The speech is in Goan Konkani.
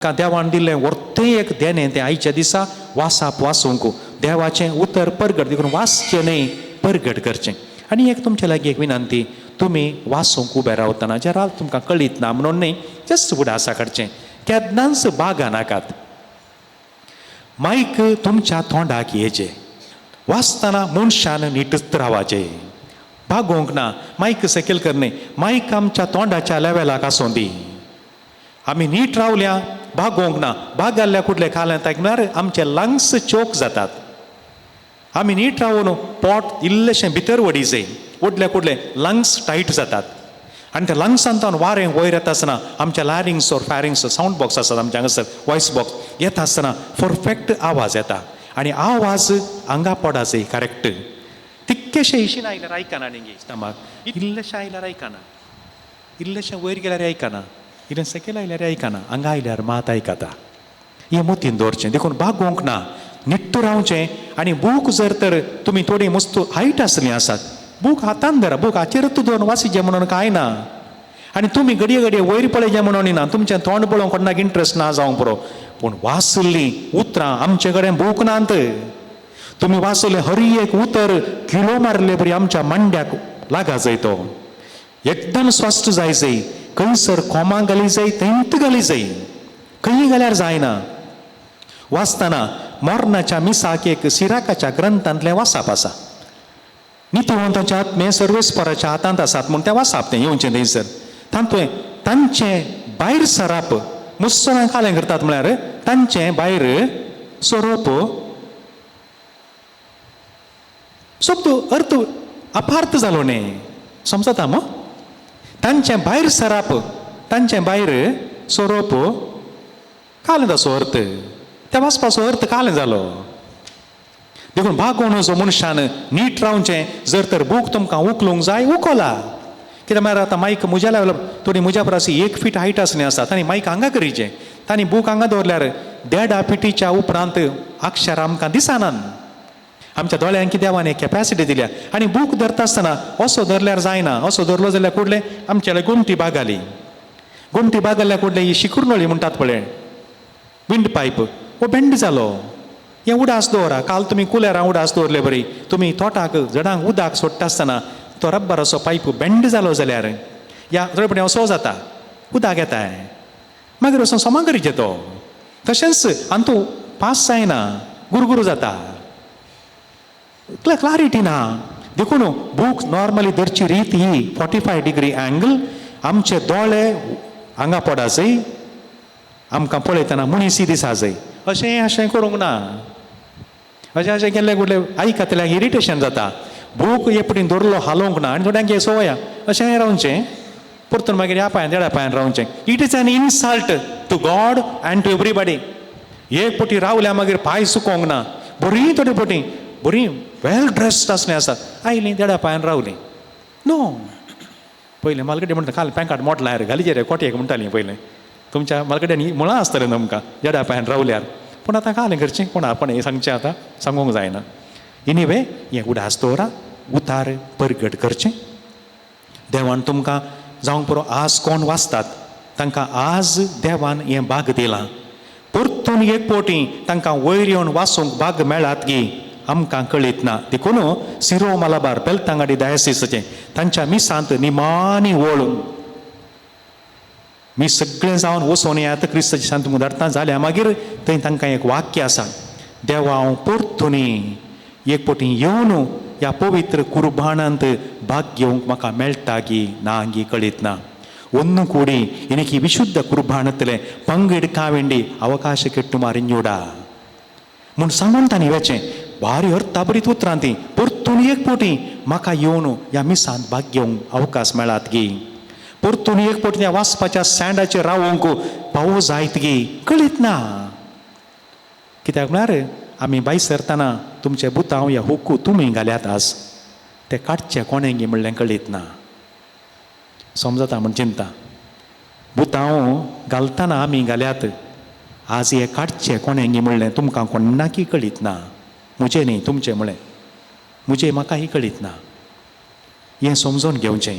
का देवान दिल्लें वर्तें एक देणें तें आयच्या दिसा वासाप वासूंक देवाचें उतर परगट देखून वाचचें न्हय परगट करचें. आनी एक तुमचे लागीं एक विनंती, तुमी वासूंक उबे रावतना जरा तुमकां कळीत ना म्हणून न्हय, जस्ट उडासा काडचें, केन्नाच बागा नाकात. मायक तुमच्या तोंडाक येचें, वाचतना मनशान नीटच रावाचें, बागोवंक ना, मायक सकयल कर न्हय, मायक आमच्या तोंडाच्या लेवलाक आसूं दी. आमी नीट रावल्या, बागोवंक ना, बागाल्ल्या कुडले खाल्यां म्हळ्यार आमचे लंग्स चोक जातात. आमी नीट रावन पोट इल्लेशें भितर वडी जाय, ओडल्या कुडले लंग्स टायट जातात आनी त्या लंग्सांतल्यान वारें वयर येता आसतना आमच्या लॅरिंग्स ओर फॅरिंग्स सावंड बॉक्स आसात आमच्या हांगासर वॉयस बॉक्स येता आसतना परफेक्ट आवाज येता आनी आवाज हांगा पडा जाय करेक्ट. तितकेशें इशीन आयल्यार आयकना न्ही स्टमाक, इल्लेशें आयल्यार आयकना, इल्लेशें वयर गेल्यार आयकना, इल्लें सकयल आयल्यार आयकना, हांगा आयल्यार मात आयकता. हें मतीन दवरचें, देखून बागोवंक ना, निट्ट रावचें. आनी बूक जर तर तुमी थोडी मस्त हायट आसली आसात, बूक हातान धरा, बूक हाचेरच दवरून वाचिचें म्हणून कांय ना. आनी तुमी घडये घडये वयर पळयचें म्हणून ना, तुमचें तोंड पळोवंक कोणाक इंट्रस्ट ना जावंक पुरो, पूण वाचल्लीं उतरां आमचे कडेन बूक नात. तुमी वाचलें हर एक उतर किलो मारले बरी आमच्या मांड्याक लागा जाय, तो एकदम स्पश्ट जाय जाय, खंयसर कोमा घाली जाय थंयत घाली जाय, खंय घाल्यार जायना. वाचतना मरणाच्या मिसाक एक सिराकाच्या ग्रंथांतलें वाचप आसा, नितीवंताच्या आत्मे सर्वेस्पराच्या हातांत आसात म्हूण तें वाचप तें येवचें थंयसर. तातूंत तांचें भायर सरप मुसळां कालें करतात म्हळ्यार तांचें भायर सोरोप शब्द अर्थ अपार्थ जालो न्ही, समजता मग. तांचें भायर सरप, तांचें भायर सोरोप कालें ताचो अर्थ, त्या वाचपाचो अर्थ कालें जालो. देखून बागोवणचो मनशान नीट रावचें. जर तर बूक तुमकां उखलूंक जाय उखला, कित्याक म्हळ्यार आतां मायक म्हज्या लेवला थोडी म्हज्या परस 1 फीट हायट आसली आसा, तांणी मायक हांगा करीचें, तांणी बूक हांगा दवरल्यार 1.5 फिटीच्या उपरांत अक्षरां आमकां दिसनात. आमच्या दोळ्यांक देवान एक कॅपॅसिटी दिल्या. आनी बूक धरता आसतना असो धरल्यार जायना, असो धरलो जाल्यार कुडलें आमच्या गोमटी बागाली, गोमटी बागाल्या कुडलें ही शिकुरनळी म्हणटात पळय, विंड पायप हो बेंड जालो. हें उडास दवरा, काल तुमी कुलेरां उडास दवरले बरी, तुमी तोटाक जडांक उदक सोडटा आसतना तो रब्बराचो पायप बेंड जालो जाल्यार ह्या थोडे असो जाता, उदक येता, मागीर वचून समा करीचें तो. तशेंच आनी तूं पास जायना, गुरगुरू जाता, क्लॅरिटी ना. देखून बूक नॉर्मली धरची रीत ही 45 डिग्री एंगल, आमचे दोळे हांगा पडा जाय, आमकां पळयतना मनीस दिसा जाय. अशें अशें करूंक ना, अशें अशें केल्ले कुडले आयकतल्याक इरिटेशन जाता. बूक एकपटी दवरलो हालोवंक ना आनी थोड्यांक संवय अशें रावचें, परतून मागीर ह्या पांयान देडा पांयान रावचें. It is an insult to God and to everybody. एक पटी रावल्या मागीर पांय सुकोवंक ना, बरीं थोडे पटी बरीं वेल ड्रेस्ड आसलीं आसात, आयलीं देडा पांयान रावलीं. नो पयलें मालगडे म्हणटा काल पॅन मोडला रे घालीचे रे कोटयेक म्हणटालीं पयलें, तुमच्या मालगड्यांनी मुळां आसतलें तुमकां देडा पांयान रावल्यार. पूण आतां कालें करचें कोण आपण हें सांगचें आतां सांगूंक जायना. एनिवे हें उडास दवरा, उतार परगट करचें. देवान तुमकां जावंक पुरो आज कोण वाचतात तांकां आज देवान हें भाग दिलां, परतून एक पोटी तांकां वयर येवन वाचूंक भाग मेळात गी आमकां कळीत ना. देखून सिरो मलाबार बेलतांगाडी डायसिसाचें तांच्या मिसांत निमानी वळून मी सगळें जावन वचोन येयात क्रिस्ताची शांत मुदारता जाल्या मागीर थंय तांकां एक वाक्य आसा, देवा हांव परतून एक पटी येवन ह्या पवित्र कुर्बाणांत भाग घेवंक म्हाका मेळटा गी ना गी कळीत ना. ഒന്നും കൂടി എനിക്ക് ഈ വിശുദ്ധ കുർബാനത്തിലെ പങ്കെടുക്കാൻ വേണ്ടി അവകാശം കിട്ടും അറിഞ്ഞൂടാ म्हूण सांगून तांणी वेचें. भारी अर्थाबरीत उतरां ती, परतून एक पटी म्हाका येवन ह्या मिसांत भाग घेवंक अवकाश मेळात गी, परतून एक पटी ह्या वाचपाच्या स्टँडाचेर रावोंक पावो जायत गी कळीत ना. कित्याक म्हळ्यार आमी भायर सरतना तुमचे बुतांव ह्या हुकू तुमी घाल्यात आज, ते काडचे कोणें गी म्हणलें कळीत ना. समजता म्हण चिंता, बुतांव घालतना आमी घाल्यात आज हे काडचे कोणें गी म्हणलें तुमकां कोण्णाकी कळीत ना. म्हजें न्ही तुमचें म्हणलें, म्हजें म्हाकाय कळीत ना. हें समजून घेवचें.